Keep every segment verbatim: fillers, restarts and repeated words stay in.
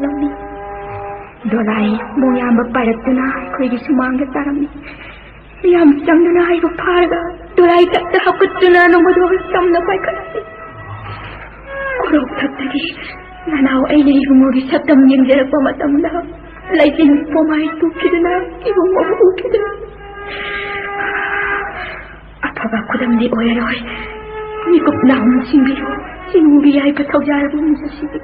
ꯂꯝꯃꯤ꯫ ꯗꯣꯂꯥꯏ ꯃꯣꯡꯌꯥꯝꯕ ꯄꯥꯏꯔꯛꯇꯨꯅ ꯑꯩꯈꯣꯏꯒꯤ ꯁꯨꯃꯥꯡꯗ ꯇꯥꯔꯝꯃꯤ꯫ ꯃꯤꯌꯥꯝ ꯆꯪꯗꯨꯅ ꯑꯩꯕꯨ ꯐꯥꯔꯒ ꯗꯣꯂꯥꯏ ꯇꯞꯇ ꯍꯥꯞꯀꯠꯇꯨꯅ ꯅꯣꯡꯃꯗꯣ ꯇꯝꯅ ꯄꯥꯏꯈꯠꯂꯝꯃꯤ꯫ ꯈꯣꯔꯧꯊꯛꯇꯒꯤ ꯅꯅꯥꯎ ꯑꯩꯅ ꯏꯕꯨꯡꯉꯣꯒꯤ ꯁꯛꯇꯝ ꯌꯦꯡꯖꯔꯛꯄ ꯃꯇꯝꯗ ꯂꯩꯆꯤꯟ ꯄꯣꯃꯥꯏ ꯇꯨꯈꯤꯗꯨꯅ ꯏꯕꯨꯡꯉꯣꯕꯨ ꯎꯈꯤꯗ꯭ꯔꯦ꯫ ꯑꯐꯕ ꯈꯨꯗꯝꯗꯤ ꯑꯣꯏꯔꯔꯣꯏ꯫ ꯃꯤꯀꯨꯞ ꯅꯥꯍꯨꯝ ꯁꯤꯡꯕꯤꯌꯨ꯫ ꯆꯤꯡꯒꯤ ꯌꯥꯏꯐ ꯊꯧꯖꯥꯜꯕꯨ ꯃꯤꯁꯤꯗꯤ꯫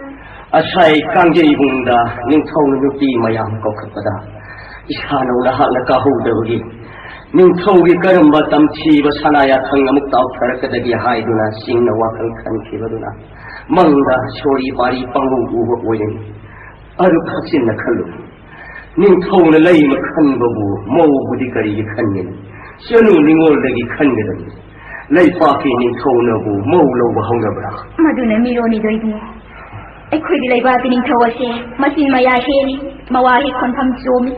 ꯑꯁꯥꯏ ꯀꯥꯡꯖꯩꯕꯨꯡꯗ ꯅꯤꯡꯊꯧꯅ ꯅꯨꯄꯤ ꯃꯌꯥꯝ ꯀꯧꯈꯠꯄꯗ ꯏꯁꯥꯅꯧ ꯅꯍꯥꯛꯅ ꯀꯥꯍꯧꯗꯕꯒꯤ ꯅꯤꯡꯊꯧꯒꯤ ꯀꯔꯝꯕ ꯇꯝꯊꯤꯕ ꯁꯅꯥ ꯌꯥꯊꯪ ꯑꯃꯨꯛ ꯇꯥꯎꯊꯔꯛꯀꯗꯒꯦ ꯍꯥꯏꯗꯨꯅ ꯁꯤꯡꯅ ꯋꯥꯈꯜ ꯈꯟꯈꯤꯕꯗꯨꯅ ꯃꯪꯗ ꯁꯣꯔꯤ ꯄꯥꯔꯤ ꯄꯪꯎ ꯎꯕ ꯑꯣꯏꯔꯦ꯫ ꯑꯗꯨ ꯈꯛꯆꯤꯟꯅ ꯈꯜꯂꯨ꯫ ꯅꯤꯡꯊꯧꯅ ꯂꯩꯃ ꯈꯟꯕꯕꯨ ꯃꯧꯕꯨꯗꯤ ꯀꯔꯤꯒꯤ ꯈꯟꯒꯅꯤ? ꯆꯅꯨ ꯅꯤꯉꯣꯜꯗꯒꯤ ꯈꯟꯒꯗꯕꯅꯤ꯫ ꯂꯩꯄꯥꯛꯀꯤ ꯅꯤꯡꯊꯧꯅꯕꯨ ꯃꯧ ꯂꯧꯕ ꯍꯧꯅꯕ꯭ꯔꯥ? ꯃꯗꯨꯅ ꯃꯤꯔꯣꯟꯅꯤꯗꯣ ꯏꯕꯨꯡꯉꯣ꯫ ꯑꯩꯈꯣꯏꯒꯤ ꯂꯩꯕꯥꯛꯀꯤ ꯅꯤꯡꯊꯧ ꯑꯁꯦ ꯃꯆꯤꯟ ꯃꯌꯥ ꯍꯦꯜꯂꯤ, ꯃꯋꯥ ꯍꯦꯛ ꯈꯣꯟꯐꯝ ꯆꯣꯝꯃꯤ꯫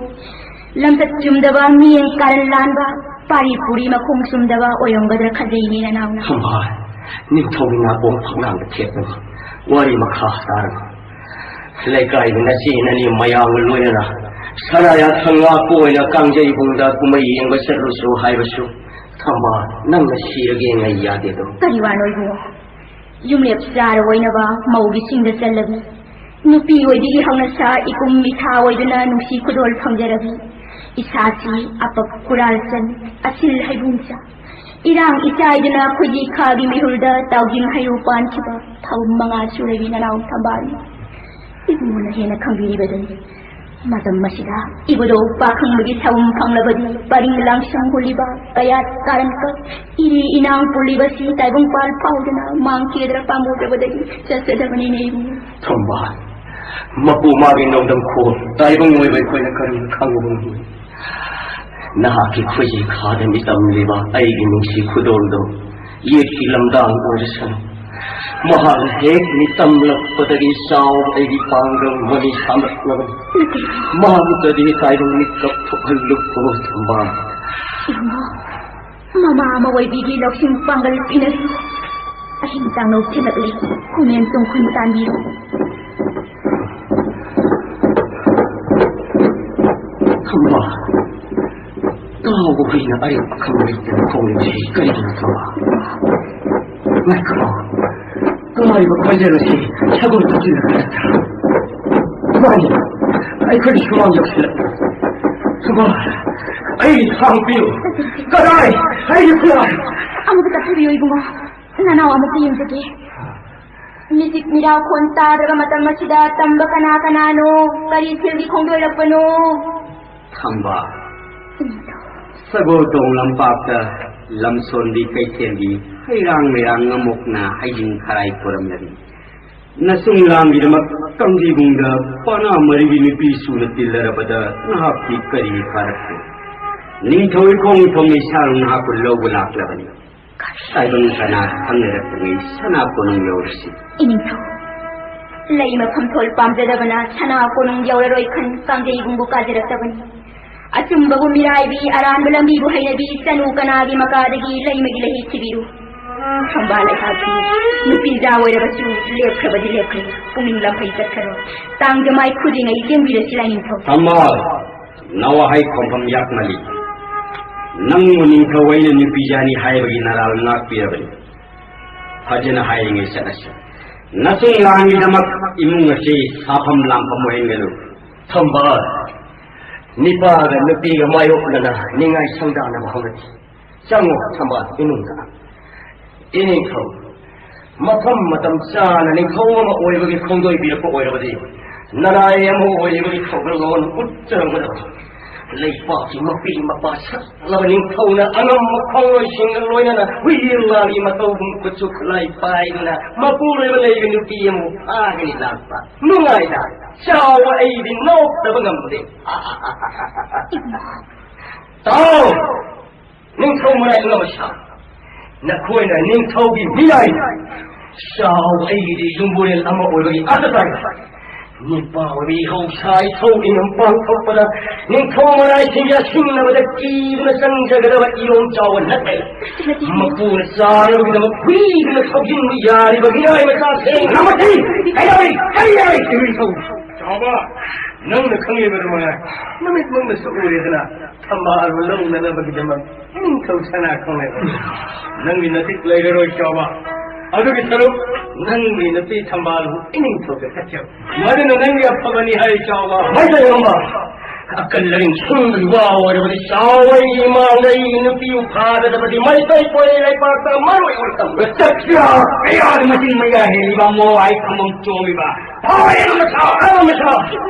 ꯂꯝꯆꯠ ꯆꯨꯝꯗꯕ, ꯃꯤꯠꯌꯦꯡ ꯀꯥꯔꯟ ꯂꯥꯟꯕ, ꯄꯥꯔꯤ ꯄꯨꯔꯤ ꯃꯈꯣꯡ ꯆꯨꯝꯗꯕ ꯑꯣꯏꯔꯝꯒꯗ꯭ꯔꯥ ꯈꯟꯖꯩꯅꯦ ꯅꯅꯥꯎꯅ꯫ ꯊꯝꯕꯥꯜ, ꯅꯤꯡꯊꯧꯒꯤ ꯅꯥꯀꯣꯡ ꯐꯛꯂꯥꯡꯗ ꯊꯦꯠꯄꯅꯤ꯫ ꯋꯥꯔꯤ ꯃꯈꯥ ꯇꯥꯔꯒ ꯂꯩꯀꯥꯏꯒꯤ ꯅꯆꯦ ꯅꯅꯦ ꯃꯌꯥꯝꯒ ꯂꯣꯏꯅꯅ ꯁꯅꯥ ꯌꯥꯊꯪ ꯉꯥꯛꯄ ꯑꯣꯏꯅ ꯀꯥꯡꯖꯩꯕꯨꯡꯗ ꯀꯨꯝꯍꯩ ꯌꯦꯡꯕ ꯆꯠꯂꯨꯁꯨ ꯍꯥꯏꯕꯁꯨ ꯊꯝꯕꯥꯜ, ꯅꯪꯅ ꯁꯤꯔꯒꯦ ꯉꯥꯏ ꯌꯥꯗꯦꯗꯣ꯫ ꯀꯔꯤ ꯋꯥꯅꯣ ꯏꯕꯨꯡꯉꯣ? ꯌꯨꯝꯂꯦꯞ ꯆꯥꯔ ꯑꯣꯏꯅꯕ ꯃꯧꯒꯤ ꯁꯤꯡꯗ ꯆꯜꯂꯕꯤ꯫ ꯅꯨꯄꯤ ꯑꯣꯏꯕꯤꯒꯤ ꯍꯧꯅꯁꯥ ꯏꯀꯨꯝ ꯏꯊꯥ ꯑꯣꯏꯗꯨꯅ ꯅꯨꯡꯁꯤ ꯈꯨꯗꯣꯜ ꯐꯪꯖꯔꯕꯤ꯫ ꯏꯁꯥꯁꯤ ꯑꯄꯛ ꯈꯨꯔꯥꯜ ꯆꯟ, ꯑꯁꯤꯜ ꯍꯩꯕꯨꯡ ꯆꯥ꯫ ꯏꯔꯥꯡ ꯏꯆꯥꯏꯗꯨꯅ ꯈꯣꯏꯖꯤ ꯈꯥꯒꯤ ꯃꯤꯍꯨꯜꯗ ꯇꯥꯎꯖꯤꯡ ꯍꯩꯔꯨ ꯄꯥꯟꯈꯤꯕ ꯊꯥꯕꯨꯝ ꯃꯉꯥ ꯁꯨꯔꯕꯤ ꯅꯅꯥꯎ ꯊꯝꯕꯥꯜꯅꯤ꯫ ꯏꯕꯨꯡꯉꯣꯅ ꯍꯦꯟꯅ ꯈꯪꯕꯤꯔꯤꯕꯗꯨꯅꯤ꯫ ꯃꯇꯝ ꯑꯁꯤꯗ ꯏꯕꯨꯙꯧ ꯄꯥꯈꯪꯕꯒꯤ ꯊꯧꯔꯝ ꯐꯪꯂꯕꯗꯤ ꯄꯔꯤꯡ ꯂꯥꯡꯁꯪ ꯍꯨꯜꯂꯤꯕ ꯀꯌꯥꯠ ꯀꯥꯔꯟꯀꯛ ꯏꯔꯤ ꯏꯅꯥꯡ ꯄꯨꯜꯂꯤꯕꯁꯤ ꯇꯥꯏꯕꯪꯄꯥꯜ ꯐꯥꯎꯗꯅ ꯃꯥꯡꯈꯤꯒꯗ꯭ꯔꯥ ꯄꯥꯝꯃꯨꯗꯕꯗꯒꯤ ꯆꯠꯆꯗꯕꯅꯤꯅꯦ ꯏꯕꯨꯡꯉꯣ꯫ ꯊꯝꯕꯥꯜ, ꯃꯄꯨ ꯃꯥꯒꯤ ꯅꯣꯡꯗꯝꯈꯣꯜ ꯇꯥꯏꯕꯪ ꯑꯣꯏꯕ ꯑꯩꯈꯣꯏꯅ ꯀꯔꯝꯅ ꯈꯪꯕ ꯉꯝꯒꯅꯤ? ꯅꯍꯥꯛꯀꯤ ꯈꯣꯏꯖꯤ ꯈꯥꯗ ꯃꯤꯇꯝꯂꯤꯕ ꯑꯩꯒꯤ ꯅꯨꯡꯁꯤ ꯈꯨꯗꯣꯜꯗꯣ ꯌꯦꯠꯀꯤ ꯂꯝꯗꯥꯡ ꯑꯣꯏꯔꯁꯅꯨ꯫ ꯃꯍꯥꯛꯅ ꯍꯦꯛ ꯃꯤꯇꯝꯂꯛꯄꯗꯒꯤ ꯆꯥꯎꯕ ꯑꯩꯒꯤ ꯄꯥꯡꯒꯜ ꯃꯃꯤ ꯁꯥꯝꯂꯛꯂꯕꯅꯤ꯫ ꯃꯍꯥꯛꯇꯗꯤ ꯇꯥꯏꯕꯪ ꯃꯤꯀꯞ ꯊꯣꯛꯍꯜꯂꯨꯀꯣ ꯊꯝꯕꯥꯜ꯫ ꯏꯕꯨꯡꯉꯣ, ꯃꯃꯥ ꯑꯃ ꯑꯣꯏꯕꯤꯒꯤ ꯂꯧꯁꯤꯡ ꯄꯥꯡꯒꯜ ꯄꯤꯅꯕꯤꯌꯨ꯫ ꯑꯍꯤꯡ ꯆꯥꯡꯅꯧ ꯊꯤꯜꯂꯛꯂꯤ꯫ ꯈꯨꯃꯦꯟ ꯇꯨꯡꯈꯨꯟ ꯇꯥꯟꯕꯤꯌꯨ꯫ ꯀꯨꯏꯅ ꯑꯌꯨꯛ ꯑꯈꯪꯕ ꯂꯩꯇꯅ ꯈꯣꯡꯂꯤꯕꯁꯤ ꯀꯔꯤꯒꯤꯅꯣ, ꯊꯝꯕꯥꯜ? ꯉꯥꯏꯈꯣ, ꯇꯥꯔꯤꯕ ꯈꯣꯟꯖꯦꯜ ꯑꯁꯤ ꯁꯒꯣꯜ ꯇꯣꯡꯁꯤꯜꯂꯛꯄ ꯅꯠꯇ꯭ꯔꯥ? ꯃꯥꯅꯤ, ꯑꯩꯈꯣꯏꯒꯤ ꯁꯨꯃꯥꯡ ꯌꯧꯁꯤꯜꯂꯛꯂꯦ꯫ ꯊꯝꯕꯥꯜ, ꯑꯩꯒꯤ ꯊꯥꯡ ꯄꯤꯌꯨ꯫ ꯀꯗꯥꯏ? ꯑꯩꯒꯤ ꯈꯨꯠꯂꯥꯏ! ꯑꯃꯨꯛꯇ ꯆꯠꯊꯕꯤꯌꯨ ꯏꯕꯨꯡꯉꯣ, ꯅꯅꯥꯎ ꯑꯃꯨꯛꯇ ꯌꯦꯡꯖꯒꯦ꯫ ꯃꯤꯆꯤꯛ ꯃꯤꯔꯥꯎꯈꯣꯟ ꯇꯥꯗ꯭ꯔꯕ ꯃꯇꯝ ꯑꯁꯤꯗ ꯇꯝꯕ ꯀꯅꯥ ꯀꯅꯥꯅꯣ? ꯀꯔꯤ ꯏꯊꯤꯜꯒꯤ ꯈꯣꯡꯗꯣꯏꯔꯛꯄꯅꯣ? ꯊꯝꯕꯥꯜ, ꯁꯒꯣꯜ ꯇꯣꯡ ꯂꯝꯄꯥꯛꯇ ꯂꯝꯁꯣꯟꯕꯤ ꯀꯩꯊꯦꯜꯒꯤ ꯍꯩꯔꯥꯡ ꯂꯩꯔꯥꯡ ꯉꯝꯃꯣꯛꯅ ꯍꯩꯖꯤꯡ ꯈꯔꯥꯏ ꯄꯨꯔꯝꯂꯕꯤ ꯅꯁꯨꯡ ꯂꯥꯡꯒꯤꯗꯃꯛ ꯀꯪꯂꯩꯕꯨꯡꯗ ꯄꯅꯥ ꯃꯔꯤꯒꯤ ꯅꯨꯄꯤ ꯁꯨꯅ ꯇꯤꯜꯂꯔꯕꯗ ꯅꯍꯥꯛꯇꯤ ꯀꯔꯤ ꯐꯥꯔꯛꯀꯦ? ꯅꯤꯡꯊꯧ ꯏꯈꯣꯡ ꯊꯣꯡ ꯏꯁꯥꯅ ꯅꯍꯥꯛꯄꯨ ꯂꯧꯕ ꯂꯥꯛꯂꯕꯅꯤ꯫ ꯇꯥꯏꯕꯪ ꯀꯅꯥ ꯈꯪꯅꯔꯛꯄꯉꯩ ꯁꯅꯥ ꯀꯣꯅꯨꯡ ꯌꯧꯔꯁꯤ꯫ ꯏꯅꯤꯡꯊꯧ, ꯂꯩ ꯃꯐꯝ ꯊꯣꯜ ꯄꯥꯝꯖꯗꯕꯅ ꯁꯅꯥ ꯀꯣꯅꯨꯡ ꯌꯧꯔꯔꯣꯏ ꯈꯟ ꯀꯥꯡꯖꯩꯕꯨꯡꯕꯨ ꯀꯥꯖꯔꯛꯇꯕꯅꯤ꯫ ꯑꯆꯨꯝꯕꯕꯨ ꯃꯤꯔꯥꯏꯕꯤ, ꯑꯔꯥꯟꯕ ꯂꯝꯕꯤꯕꯨ ꯍꯩꯅꯕꯤ, ꯆꯅꯨ ꯀꯅꯥꯒꯤ ꯃꯀꯥꯗꯒꯤ ꯂꯩꯃꯒꯤ ꯂꯩꯍꯩ ꯊꯤꯕꯤꯔꯨ꯫ ꯊꯝꯕꯥꯜ ꯂꯩꯍꯥꯎꯁꯤ ꯅꯨꯄꯤ ꯖꯥ ꯑꯣꯏꯔꯕꯁꯨ ꯂꯦꯞꯈ꯭ꯔꯕꯗꯤ ꯂꯦꯞꯈ꯭ꯔꯦ, ꯄꯨꯛꯅꯤꯡ ꯂꯝꯐꯩ ꯆꯠꯈ꯭ꯔꯣ꯫ ꯇꯥꯡ ꯖꯃꯥꯏ ꯈꯨꯗ꯭ꯔꯤꯉꯩ ꯂꯦꯡꯕꯤꯔꯁꯤ ꯂꯥꯏꯅꯤꯡꯊꯧ꯫ ꯊꯝꯕꯥꯜ, ꯅꯋꯥꯍꯩ ꯈꯣꯝꯐꯝ ꯌꯥꯛꯃꯜꯂꯤ꯫ ꯅꯪꯕꯨ ꯅꯤꯡꯊꯧ ꯑꯩꯅ ꯅꯨꯄꯤ ꯖꯥꯅꯤ ꯍꯥꯏꯕꯒꯤ ꯅꯔꯥꯜ ꯉꯥꯛꯄꯤꯔꯕꯅꯤ꯫ ꯐꯖꯅ ꯍꯥꯏꯔꯤꯉꯩ ꯆꯠꯂꯁꯤ꯫ ꯅꯁꯨꯡ ꯂꯥꯡꯒꯤꯗꯃꯛ ꯏꯃꯨꯡ ꯑꯁꯤ ꯁꯥꯐꯝ ꯂꯥꯡꯐꯝ ꯑꯣꯏꯍꯟꯒꯅꯨ꯫ ꯊꯝꯕꯥꯜ, ꯅꯤꯄꯥꯒ ꯅꯨꯄꯤꯒ ꯃꯥꯌꯣꯛꯅꯅ ꯅꯤꯡꯉꯥꯏ ꯁꯪꯗꯥꯅꯕ ꯍꯧꯔꯛꯏ꯫ ꯆꯪꯉꯣ ꯊꯝꯕꯥꯜ ꯏꯃꯨꯡꯗ꯫ ꯏꯅꯤꯡꯊꯧ, ꯃꯐꯝ ꯃꯇꯝ ꯆꯥꯅ ꯅꯤꯡꯊꯧ ꯑꯃ ꯑꯣꯏꯕꯒꯤ ꯈꯣꯡꯗꯣꯏ ꯄꯤꯔꯛꯄ ꯑꯣꯏꯔꯕꯗꯤ ꯅꯅꯥꯏ ꯑꯃ ꯑꯣꯏꯔꯤꯕꯒꯤ ꯊꯧꯒꯜꯂꯣꯟ ꯎꯠꯆꯔꯝꯒꯗꯕꯅꯤ꯫ ꯂꯩꯄꯥꯛꯀꯤ ꯃꯄꯤ ꯃꯄꯥ ꯁꯛꯂꯕ ꯅꯤꯡꯊꯧꯅ ꯑꯉꯝꯕ ꯈꯣꯡꯂꯣꯏꯁꯤꯡꯒ ꯂꯣꯏꯅꯅ ꯍꯨꯏꯌꯦꯟ ꯂꯥꯡꯒꯤ ꯃꯇꯧꯒꯨꯝ ꯈꯨꯠꯁꯨ ꯈꯨꯠꯂꯥꯏ ꯄꯥꯏꯗꯨꯅ ꯃꯄꯨꯔꯣꯏꯕ ꯂꯩꯕ ꯅꯨꯄꯤ ꯑꯃꯕꯨ ꯐꯥꯒꯅꯤ ꯂꯥꯛꯄ꯫ ꯅꯨꯡꯉꯥꯏꯗ, ꯆꯥꯎꯕ ꯑꯩꯗꯤ ꯅꯣꯛꯇꯕ ꯉꯝꯗꯦ꯫ ꯇꯥꯎ! ꯅꯤꯡꯊꯧ ꯃꯔꯥꯏ ꯉꯝꯃꯁꯥ, ꯅꯈꯣꯏꯅ ꯅꯤꯡꯊꯧꯒꯤ ꯃꯤꯅꯥꯏ꯫ ꯆꯥꯎ, ꯑꯩꯒꯤꯗꯤ ꯌꯨꯝꯕꯨꯔꯦꯜ ꯑꯃ ꯑꯣꯏꯕꯒꯤ ꯑꯥꯔꯊ ꯇꯥꯏ꯫ ꯅꯤꯄꯥ ꯑꯣꯏꯕꯤ ꯍꯧꯁꯥ ꯏꯊꯧ ꯏꯅꯝ ꯄꯥꯡꯊꯣꯛꯄꯗ ꯅꯤꯡꯊꯧ ꯃꯔꯥꯏꯁꯤꯡꯒꯤ ꯑꯁꯤꯡꯅꯕꯗ ꯀꯤꯗꯨꯅ ꯆꯪꯖꯒꯗꯕ ꯏꯔꯣꯝ ꯆꯥꯎꯕ ꯅꯠꯇꯦ꯫ ꯃꯄꯨꯅ ꯆꯥꯅꯕꯒꯤꯗꯃꯛ ꯍꯨꯏꯗꯨꯅ ꯊꯧꯖꯤꯟꯕ ꯌꯥꯔꯤꯕ ꯃꯤꯅꯥꯏ ꯃꯆꯥꯁꯤꯡ ꯑꯃꯗꯤ ꯀꯩꯗꯧꯔꯤ? ꯀꯔꯤ ꯌꯥꯔꯤ? ꯅꯤꯡꯊꯧ ꯕꯥꯕꯥ, ꯅꯪꯅ ꯈꯪꯂꯤꯕ ꯑꯗꯨꯃꯉꯥꯏ, ꯅꯨꯃꯤꯠꯃꯛꯅꯁꯨ ꯎꯔꯦꯗꯅ, ꯊꯝꯕꯥꯜꯕꯨ ꯂꯧꯅꯅꯕꯒꯤꯗꯃꯛ ꯏꯅꯤꯡꯊꯧ ꯁꯅꯥ ꯈꯪꯂꯦꯕ꯫ ꯅꯪꯒꯤ ꯅꯇꯤꯛ ꯂꯩꯔꯔꯣꯏ ꯆꯥꯎꯕ꯫ ꯑꯗꯨꯒꯤ ꯁꯔꯨꯛ ꯅꯪꯒꯤ ꯅꯨꯄꯤ ꯊꯝꯕꯥꯜꯕꯨ ꯏꯅꯤꯡꯊꯧꯗ ꯆꯠꯆꯧ꯫ ꯃꯗꯨꯅ ꯅꯪꯒꯤ ꯑꯐꯕꯅꯤ ꯍꯥꯏ ꯆꯥꯎꯕ꯫ ꯃꯥꯏ ꯇꯧꯔꯝꯕ ꯑꯀꯜ ꯑꯔꯤꯡ ꯁꯨꯝꯕꯒꯤ ꯋꯥ ꯑꯣꯏꯔꯕꯗꯤ ꯆꯥꯎꯕ, ꯑꯩꯒꯤ ꯏꯃꯥꯡꯗ ꯑꯩꯒꯤ ꯅꯨꯄꯤꯕꯨ ꯐꯥꯒꯗꯕꯗꯤ ꯃꯩꯇꯩ ꯄꯣꯏꯔꯩ ꯂꯩꯄꯥꯛꯇ ꯃꯔꯨ ꯑꯣꯏꯕ ꯃꯇꯝ꯫ ꯆꯠꯄꯤꯔꯣ, ꯀꯌꯥꯗ ꯃꯆꯤꯟ ꯃꯌꯥ ꯍꯦꯜꯂꯤꯕ ꯃꯣ ꯍꯥꯏ ꯈꯝꯕꯝ ꯆꯣꯝꯃꯤꯕ꯫ ꯍꯣꯏ, ꯑꯃ ꯁꯥ, ꯑꯃ ꯁꯥ꯫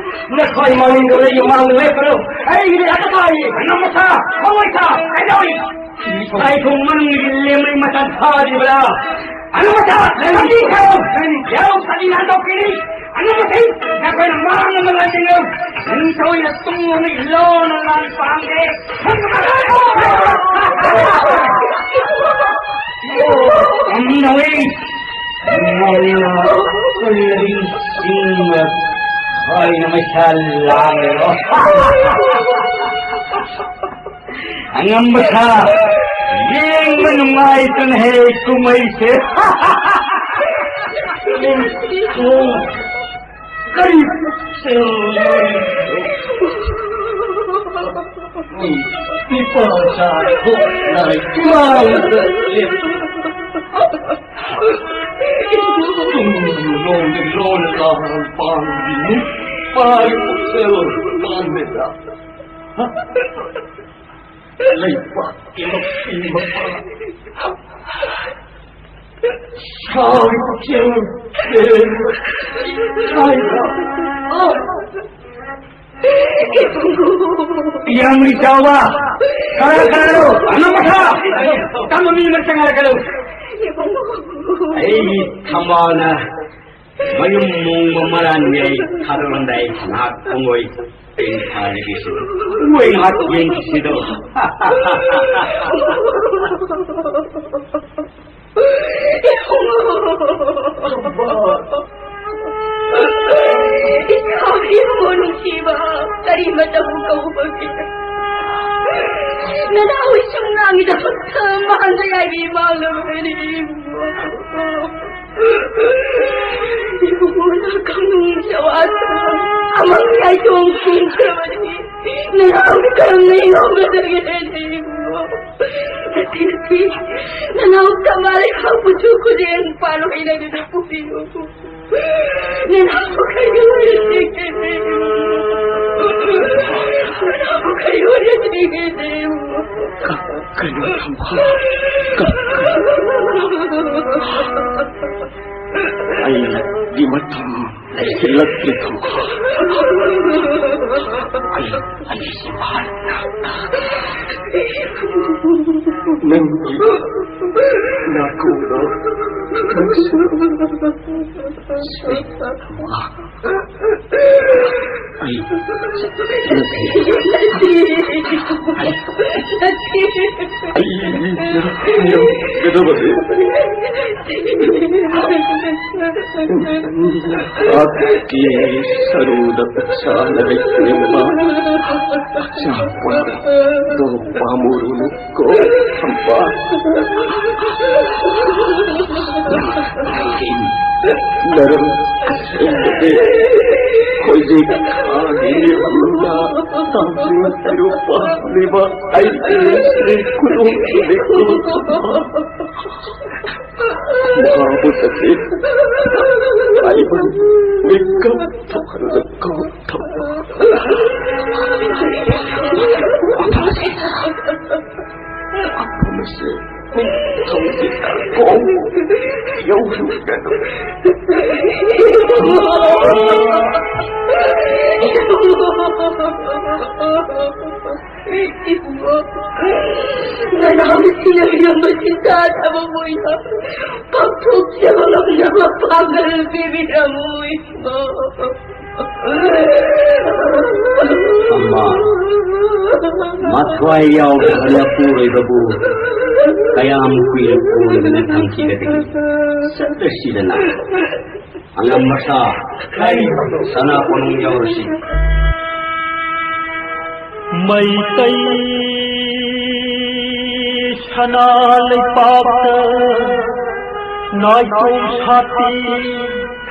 ꯅꯈꯣꯏ ꯃꯅꯤꯡꯗ ꯂꯩ, ꯃꯥꯡꯗ ꯂꯦꯞꯄꯅꯨ꯫ ꯑꯩꯒꯤꯗꯤ ꯑꯇ ꯇꯥꯏ꯫ ꯑꯃ ꯁꯥ, ꯍꯋꯥꯏ ꯁꯥ, ꯀꯩꯗꯧꯏ? ꯇꯥꯏꯈꯣꯡ ꯃꯅꯨꯡꯒꯤ ꯂꯦꯝꯂꯩ ꯃꯇꯝ ꯊꯥꯗ꯭ꯔꯤꯕ꯭ꯔꯥ? ꯑꯅꯨꯃꯇ ꯂꯝꯕꯤ ꯊꯥꯔꯣ꯫ ꯌꯥꯔꯣ, ꯁꯥꯗꯤ ꯅꯥꯟꯊꯣꯛꯄꯤꯔꯤ꯫ ꯑꯅꯨꯃꯇ ꯅꯈꯣꯏꯅ ꯃꯥꯡ ꯑꯃ ꯂꯥꯟꯖꯦꯜꯂꯣ꯫ ꯅꯤꯡꯊꯧꯅ ꯇꯨꯡꯂꯣꯝꯗꯒꯤ ꯂꯣꯟꯅ ꯂꯥꯟ ꯄꯥꯡꯒꯦ꯫ ꯇꯝꯅꯧꯏ꯫ ꯃꯉꯣꯟꯗ ꯀꯜꯂꯗꯤ ꯆꯤꯡꯕ ꯍꯥꯏꯅ ꯃꯩꯁꯥ ꯂꯥꯡꯉꯦꯔꯣ꯫ ꯑꯉꯝꯕ ꯁꯥ, ꯌꯦꯡꯕ ꯅꯨꯡꯉꯥꯏꯇꯅ ꯍꯦ ꯀꯨꯝꯍꯩꯁꯦ꯫ ꯀꯔꯤ ꯁꯦꯜ? ꯅꯤꯄꯥ ꯁꯥ ꯊꯣꯛꯅ ꯏꯃꯥꯡꯗ ꯂꯦꯞ꯫ ꯇꯨꯡꯂꯣꯝꯗ ꯂꯣꯟꯅ ꯂꯥꯛꯄ ꯄꯥꯝꯕꯤ ꯅꯤꯄꯥꯒꯤ ꯄꯨꯛꯆꯦꯜ ꯄꯥꯟꯕꯗ꯫ ꯂꯩꯕꯥꯛꯀꯤ ꯃꯄꯤ ꯃꯄꯥ ꯁꯥꯒꯤ ꯄꯨꯛꯆꯦꯜ ꯄꯦꯟꯕ ꯍꯥꯏꯕ꯫ ꯌꯥꯝꯅ ꯆꯥꯎꯕ꯫ ꯈꯔ ꯈꯔ ꯑꯅꯧꯕ ꯁꯥ꯫ ꯇꯝꯕ ꯃꯤ ꯑꯃ ꯆꯪꯉꯛꯀꯅꯨ꯫ ꯑꯩꯒꯤ ꯊꯝꯕꯥꯜꯅ ꯃꯌꯨꯝ ꯃꯣꯡꯕ ꯃꯔꯥꯟꯒꯤ ꯑꯩ ꯊꯥꯗꯣꯛꯂꯝꯗꯥꯏ ꯉꯥꯏꯍꯥꯛ ꯈꯪꯉꯣꯏ꯫ ꯑꯩ ꯊꯥꯔꯒꯦ ꯁꯤꯗꯣ꯫ ꯃꯣꯏ ꯉꯥꯏꯍꯥꯛ ꯌꯦꯡꯈꯤꯁꯤꯗꯣ꯫ ꯏꯕꯨꯡꯉꯣ ꯅꯨꯡꯁꯤꯕ, ꯀꯔꯤ ꯃꯇꯝ ꯀꯧꯕꯒꯦ? ꯅꯅꯥꯎ ꯁꯨꯝ ꯉꯥꯡꯉꯤꯗꯃꯛꯇ ꯃꯥꯡꯖ ꯌꯥꯏꯕꯤ ꯃꯥꯡꯂꯕꯅꯤ ꯏꯕꯨꯡꯉꯣ꯫ ꯏꯕꯨꯡꯉꯣꯅ ꯀꯝꯅꯨꯡ ꯁꯋꯥꯁ ꯑꯩ ꯇꯣꯡ ꯊꯤꯡꯈ꯭ꯔꯕꯅꯤ꯫ ꯅꯅꯥꯎ ꯀꯔꯝꯅ ꯌꯣꯛꯀꯗꯒꯦ? ꯅꯠꯇꯦ, ꯅꯠꯇꯦ꯫ ꯅꯅꯥꯎ ꯀꯃꯥꯏꯅ ꯈꯪꯕꯁꯨ ꯈꯨꯖꯦꯡ ꯄꯥꯜꯂꯣꯏꯗꯒꯦ ꯄꯨꯕꯤꯌꯨ꯫ ꯅꯅꯥꯎ ꯀꯩꯗꯧꯔꯒꯦ? ꯅꯅꯥꯎ ꯀꯩꯗꯧꯔꯒꯦ? ꯀ-, ꯀꯩꯅꯣ ꯊꯝꯕꯥꯜ? ꯀ-, ꯀ-, ꯑꯩꯒꯤ ꯃꯇꯝ ꯂꯩꯁꯤꯜꯂꯛꯇ꯭ꯔꯦ ꯊꯝꯕꯥꯜ꯫ ꯑꯩ, ꯑꯩ ꯁꯤꯕꯥ ꯅꯪꯒꯤ ꯅꯥꯀꯣꯡꯗ ꯅꯨꯡꯁꯤ ꯊꯝꯕꯥꯜ꯫ ꯑꯩ, ꯑꯩ ꯌꯣꯛꯀꯗꯕꯅꯤ꯫ ꯍꯥꯠꯀꯤ ꯁꯔꯨꯗ ꯄꯩꯁꯥꯅ ꯂꯩꯇꯦꯡꯕ ꯍꯛꯆꯥꯡ ꯄꯨꯝꯕ ꯄꯥꯝꯃꯨꯔꯨꯅꯨ꯫ ꯀꯣ ꯊꯝꯕꯥꯜ꯫ ꯅꯔꯝ ꯑꯁꯦꯡꯕꯗꯤ ꯍꯧꯖꯤꯛ ꯈꯥꯡꯉꯤꯕ ꯇꯥꯡꯖꯤꯡ ꯁꯤꯔꯨ ꯄꯥꯝꯂꯤꯕ ꯑꯩꯒꯤ ꯁ꯭ꯔꯤ ꯈꯨꯅꯨꯡꯒꯤ ꯃꯤꯀꯨꯞ ꯊꯝꯕꯥꯜ꯫ ꯃꯍꯥꯕꯨ ꯁꯛꯂꯤ ꯑꯩꯕꯨ ꯃꯤꯀꯞ ꯊꯣꯛꯍꯜꯂꯨꯀꯣ ꯊꯝꯕꯥꯜ꯫ ꯃꯐꯝ ꯑꯁꯤ ꯅꯤꯡꯊꯧꯒꯤ ꯀꯣꯡ ꯌꯧꯔꯨꯒꯅꯨ꯫ ꯏꯕꯨꯡꯉꯣ, ꯅꯅꯥꯎꯁꯤꯡꯅ ꯃꯁꯤ ꯇꯥꯗꯕ ꯃꯣꯏꯅ ꯄꯥꯡꯊꯣꯛꯆꯕ ꯉꯝꯅꯕ ꯄꯥꯡꯒꯜ ꯄꯤꯕꯤꯔꯝꯃꯨ, ꯏꯕꯨꯡꯉꯣ꯫ ꯑꯃ, ꯃꯊ꯭ꯋꯥꯏ ꯌꯥꯎꯗꯕ ꯅꯄꯨꯔꯣꯏꯕꯕꯨ ꯀꯌꯥꯝ ꯀꯨꯏꯔꯕ ꯑꯣꯏꯕꯅ ꯊꯝꯈꯤꯒꯗꯒꯦ? ꯆꯠꯂꯁꯤꯗꯅ꯫ ꯑꯉꯝꯕ ꯁꯥ, ꯁꯅꯥ ꯀꯣꯅꯨꯡ ꯌꯧꯔꯁꯤ꯫ ꯃꯩꯇꯩ ꯁꯅꯥ ꯂꯩꯄꯥꯛꯇ ꯅꯥꯏꯇꯣꯝ ꯁꯥꯠꯄꯤ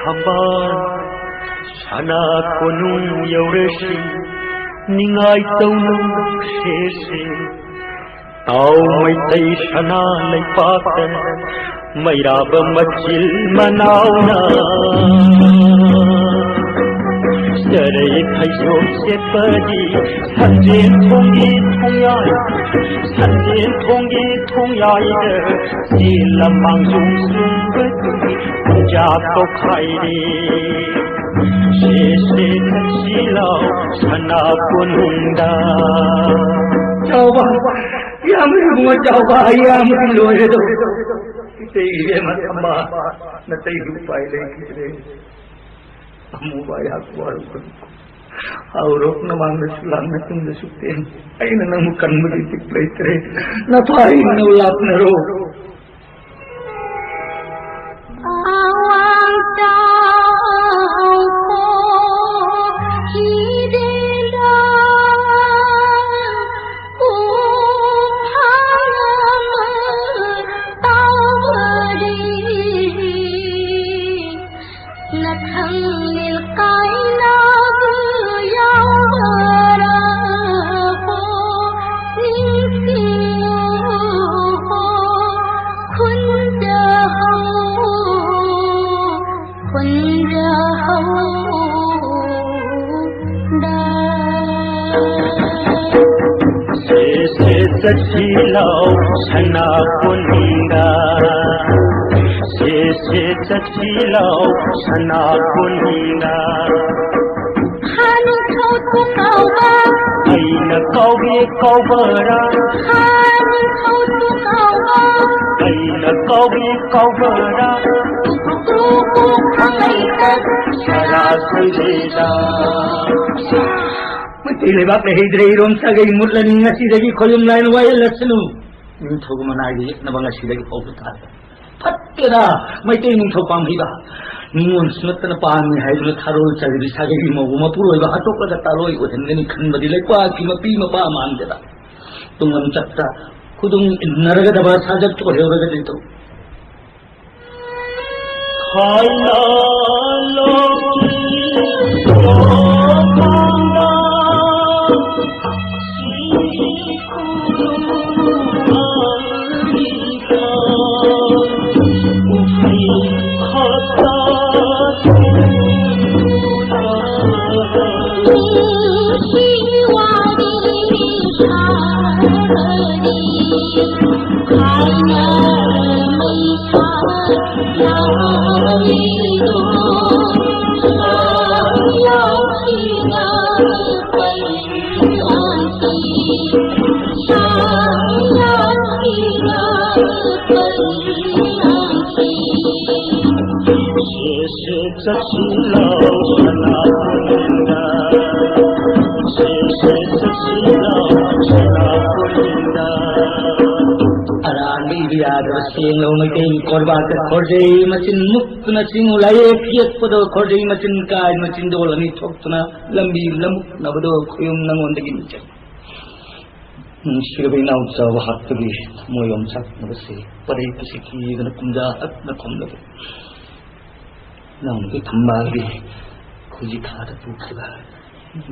ꯊꯝꯕꯥꯜ ꯁꯅꯥ ꯀꯣꯅꯨꯡ ꯌꯧꯔꯁꯤ, ꯅꯤꯡꯉꯥꯏ ꯇꯧꯅꯨ ꯁꯦꯁꯦ꯫ ꯇꯥꯎ ꯃꯩꯇꯩ ꯁꯅꯥ ꯂꯩꯄꯥꯛꯇ, ꯃꯩꯔꯥꯕ ꯃꯆꯤꯜ ꯃꯅꯥꯎꯅ꯫ ꯆꯔꯩ ꯐꯩꯖꯣꯝ ꯁꯦꯠꯄꯗꯤ ꯁꯟꯖꯦꯟ ꯊꯣꯡꯒꯤ ꯊꯣꯡꯌꯥꯏ, ꯁꯟꯖꯦꯟ ꯊꯣꯡꯒꯤ ꯊꯣꯡꯌꯥꯏꯗ ꯆꯦꯜꯂ ꯃꯥꯡꯖꯣꯝ ꯆꯨꯝꯕꯗꯨꯒꯤ ꯄꯨꯡꯖꯥ ꯀꯧꯈꯥꯏꯔꯦ꯫ ꯁꯦꯁꯦ ꯆꯠꯁꯤ ꯂꯥꯎ ꯁꯅꯥ ꯀꯣꯅꯨꯡꯗ꯫ ꯆꯥꯎꯕ, ꯌꯥꯝ ꯏꯕꯨꯡꯉꯣ, ꯆꯥꯎꯕ, ꯌꯥꯝ ꯂꯣꯏꯔꯦꯗꯣ꯫ ꯏꯇꯩ ꯏꯕꯦꯝꯃ, ꯑꯃ ꯅꯇꯩꯗꯤ ꯎꯄꯥꯏ ꯂꯩꯈꯤꯗ꯭ꯔꯦ꯫ ꯑꯃꯨꯕ ꯑꯩꯍꯥꯛ ꯋꯥꯔꯨꯕꯅꯤ꯫ ꯍꯥꯎꯔꯣꯛ ꯅꯃꯥꯡꯗꯁꯨ ꯂꯥꯛ ꯃꯇꯨꯡꯗꯁꯨ ꯇꯦꯟ꯫ ꯑꯩꯅ ꯅꯪꯕꯨ ꯀꯟꯕꯒꯤ ꯏꯊꯤꯛ ꯂꯩꯇ꯭ꯔꯦ꯫ ꯅꯄꯥ ꯏꯅꯧ ꯂꯥꯛꯅꯔꯣ꯫ ꯁꯦꯁꯦ ꯆꯠꯁꯤ ꯂꯥꯎ ꯁꯅꯥ ꯀꯣꯅꯨꯡꯗ꯫ ꯁꯦꯁꯦ ꯆꯠꯁꯤ ꯂꯥꯎ ꯁꯅꯥ ꯀꯣꯅꯨꯡꯗ꯫ ꯍꯥꯟꯅ ꯊꯧꯗꯨ ꯀꯥꯎꯕ꯫ ꯑꯩꯅ ꯀꯥꯎꯒꯦ ꯀꯥꯎꯕꯔꯥ? ꯍꯥꯟꯅ ꯊꯧꯗꯨ ꯀꯥꯎꯕ꯫ ꯑꯩꯅ ꯀꯥꯎꯒꯦ ꯀꯥꯎꯕꯔꯥ? ꯀ꯭ꯔꯨ ꯀ꯭ꯔꯨ ꯈꯪꯂꯩꯇ ꯁꯔꯥ ꯁꯪꯂꯩꯗ꯫ ꯃꯩꯇꯩ ꯂꯩꯕꯥꯛ ꯂꯩꯍꯩꯗ꯭ꯔꯦ, ꯏꯔꯣꯝ ꯁꯥꯒꯩ ꯃꯨꯠꯂꯅꯤ, ꯉꯁꯤꯗꯒꯤ ꯈꯣꯌꯨꯝ ꯂꯥꯏꯅ ꯋꯥꯌꯦꯜꯂꯁꯅꯨ꯫ ꯅꯤꯡꯊꯧꯒꯤ ꯃꯅꯥꯏꯗ ꯌꯦꯛꯅꯕ ꯉꯁꯤꯗꯒꯤ ꯍꯧꯕ ꯇꯥꯔꯦ꯫ ꯐꯠꯇꯦꯗ, ꯃꯩꯇꯩ ꯅꯤꯡꯊꯧ ꯄꯥꯝꯍꯩꯕ꯫ ꯅꯤꯉꯣꯜꯁꯨ ꯅꯠꯇꯅ ꯄꯥꯝꯃꯤ ꯍꯥꯏꯗꯨꯅ ꯊꯥꯔꯣꯜ ꯆꯥꯏꯕꯤ ꯁꯥꯒꯩꯒꯤ ꯃꯧꯕꯨ ꯃꯄꯨꯔꯣꯏꯕ ꯍꯥꯠꯇꯣꯛꯂꯒ ꯇꯥꯔꯣꯏ ꯑꯣꯏꯍꯟꯒꯅꯤ ꯈꯟꯕꯗꯤ ꯂꯩꯄꯥꯛꯀꯤ ꯃꯄꯤ ꯃꯄꯥ ꯃꯥꯟꯗꯦꯗ꯫ ꯇꯨꯡꯂꯝꯆꯠꯇ ꯈꯨꯗꯨꯝ ꯏꯟꯅꯔꯒꯗꯕ ꯁꯥꯖꯠ ꯑꯣꯏꯍꯧꯔꯒꯗꯤ ꯇꯧ꯫ ꯈꯥꯏꯅ ꯂꯣꯛꯀꯤ ꯑꯔꯥꯟꯕ ꯏꯕ ꯌꯥꯗ꯭ꯔꯕ ꯁꯦꯡꯂꯕ ꯃꯩꯇꯩ ꯀꯣꯔꯕꯥꯛꯇ ꯈꯣꯔꯖꯩ ꯃꯆꯤꯟ ꯃꯨꯛꯇꯨꯅ ꯆꯤꯡꯉꯨ ꯂꯥꯏꯌꯦꯛ ꯌꯦꯛꯄꯗꯣ ꯈꯣꯔꯖꯩ ꯃꯆꯤꯟ ꯀꯥꯏ ꯃꯆꯤꯟꯗꯣꯜ ꯑꯅꯤ ꯊꯣꯛꯇꯨꯅ ꯂꯝꯕꯤ ꯂꯝꯃꯨꯛꯅꯕꯗꯣ ꯈꯣꯌꯨꯝ ꯅꯪꯉꯣꯟꯗꯒꯤ ꯅꯤꯡꯖꯩ꯫ ꯅꯨꯡꯁꯤꯔꯕ ꯏꯅꯥꯎꯆꯥ ꯋꯥꯍꯥꯛꯇꯒꯤ ꯊꯃꯣꯏ ꯌꯣꯝꯆꯥꯛꯅꯕꯁꯦ ꯄꯔꯩ ꯄꯨꯁꯤ ꯀꯤꯗꯅ ꯀꯨꯝꯖꯥ ꯍꯛꯅ ꯈꯣꯝꯂꯕ ꯏꯅꯥꯎꯅꯨꯄꯤ ꯊꯝꯕꯥꯜꯒꯤ ꯈꯨꯖꯤ ꯊꯥꯗ ꯄꯨꯈꯤꯕ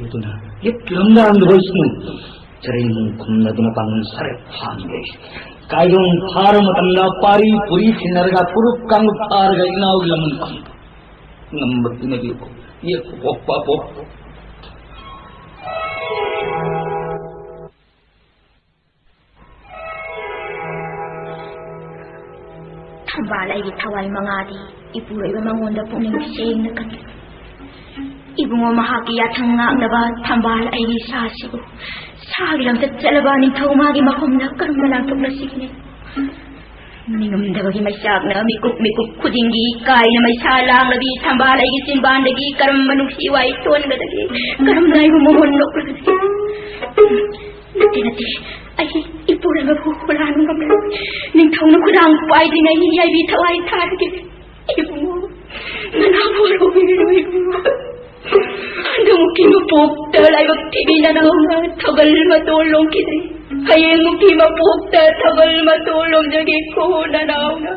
ꯑꯗꯨꯅ ꯌꯦꯠꯀꯤ ꯂꯝꯗꯥꯡꯗ ꯑꯣꯏꯁꯅꯨ ꯆꯔꯩ ꯅꯨꯡ ꯈꯨꯝꯅꯗꯨꯅ ꯄꯥꯡꯒꯜ ꯁꯥꯔꯦ ꯐꯥꯟꯒꯦ꯫ ꯀꯥꯏꯗꯣꯡ ꯐꯥꯔ ꯃꯇꯝꯗ ꯄꯥꯔꯤ ꯄꯨꯔꯤ ꯊꯤꯟꯅꯔꯒ ꯐꯨꯔꯨꯞ ꯀꯥꯡꯂꯨꯞ ꯐꯥꯔꯒ ꯏꯅꯥꯎꯒꯤ ꯂꯃꯟ ꯈꯨꯝꯕ ꯉꯝꯕ ꯄꯤꯅꯕꯤꯌꯨ꯫ ꯌꯦꯛꯄ ꯄꯣꯛꯄ ꯄꯣꯛ ꯊꯝꯕꯥꯜ ꯑꯩꯒꯤ ꯊꯋꯥꯏ ꯃꯉꯥꯗꯤ ꯏꯄꯨꯔꯣꯏꯕ ꯃꯉꯣꯟꯗ ꯄꯨꯛꯅꯤꯡ ꯁꯦꯡꯅ ꯀꯠꯂꯤ꯫ ꯏꯕꯨꯡꯉꯣ, ꯃꯍꯥꯛꯀꯤ ꯌꯥꯊꯪ ꯉꯥꯛꯅꯕ ꯊꯝꯕꯥꯜ ꯑꯩꯒꯤ ꯁꯥꯁꯤꯕꯨ ꯁꯥꯒꯤ ꯂꯝꯆꯠ ꯆꯠꯂꯕ ꯅꯤꯡꯊꯧ ꯃꯥꯒꯤ ꯃꯐꯝꯗ ꯀꯔꯝꯅ ꯂꯥꯟꯊꯣꯛꯅꯁꯤꯒꯅꯤ? ꯅꯤꯡꯉꯝꯗꯕꯒꯤ ꯃꯩꯆꯥꯛꯅ ꯃꯤꯀꯨꯞ ꯃꯤꯀꯨꯞ ꯈꯨꯗꯤꯡꯒꯤ ꯀꯥꯏꯅ ꯃꯩꯁꯥ ꯂꯥꯡꯂꯕꯤ ꯊꯝꯕꯥꯜ ꯑꯩꯒꯤ ꯆꯤꯟꯕꯥꯟꯗꯒꯤ ꯀꯔꯝꯕ ꯅꯨꯡꯁꯤ ꯋꯥꯏ ꯊꯣꯟꯒꯗꯒꯦ? ꯀꯔꯝꯅ ꯑꯩꯕꯨ ꯃꯉꯣꯟ ꯅꯣꯛꯂꯒꯗꯒꯦ? ꯅꯠꯇꯦ, ꯅꯠꯇꯦ, ꯑꯩ ꯏꯄꯨꯔꯣꯏꯕꯕꯨ ꯍꯨꯔꯥꯟꯕ ꯉꯝꯂꯣꯏ꯫ ꯅꯤꯡꯊꯧꯅ ꯈꯨꯗꯥꯡ ꯄꯥꯏꯗ꯭ꯔꯤꯉꯩ ꯌꯥꯏꯕꯤ ꯊꯋꯥꯏ ꯊꯥꯔꯒꯦ꯫ ꯏꯕꯨꯡꯉꯣ, ꯅꯅꯥꯎ ꯍꯧꯕꯤꯔꯣ ꯏꯕꯨꯡꯉꯣ꯫ ꯑꯗꯨꯃꯨꯛꯀꯤ ꯃꯄꯣꯛꯇ ꯂꯥꯏꯕꯛ ꯊꯤꯕꯤ ꯅꯅꯥꯎꯅ ꯊꯥꯒꯜ ꯃꯇꯣꯜ ꯂꯣꯝꯈꯤꯗ꯭ꯔꯦ꯫ ꯍꯌꯦꯡꯃꯨꯛꯀꯤ ꯃꯄꯣꯛꯇ ꯊꯥꯒꯜ ꯃꯇꯣꯜ ꯂꯣꯝꯖꯒꯦꯀꯣ ꯅꯅꯥꯎꯅ꯫